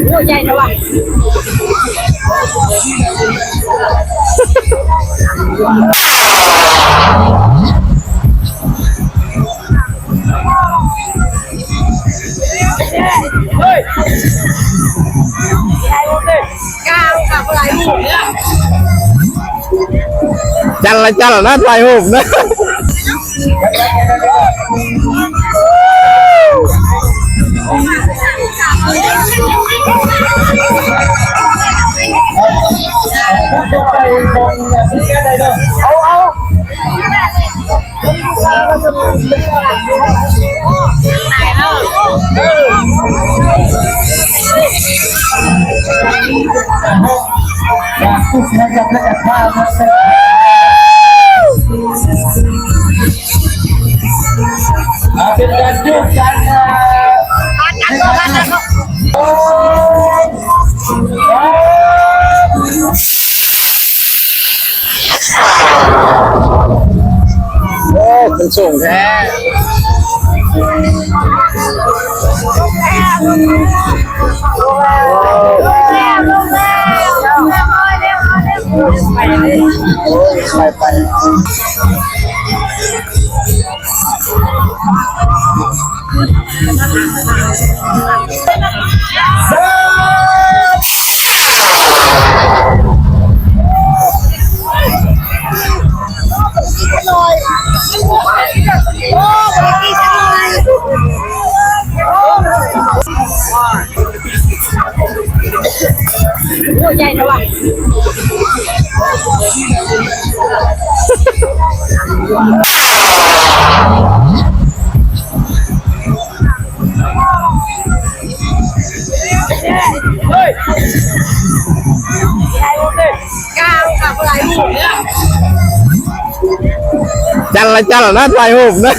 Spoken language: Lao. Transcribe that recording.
ໂອ້ ໃຫຍ່ແທ້ວ່າ. ຈັນລະຈັນລະນະ ຖ່າຍຮູບນະ. ເອົາ ເອົາ. ເປັນການຈູບກັນນະ. ໂອ້ ຂຶ້ນສູງແທ້. ໄປ ໄປ. ໂອ້ ໃຫຍ່ແທ້ວ່າ. ຈັນລະຈັນລະນະ ຖ່າຍຮູບນະ.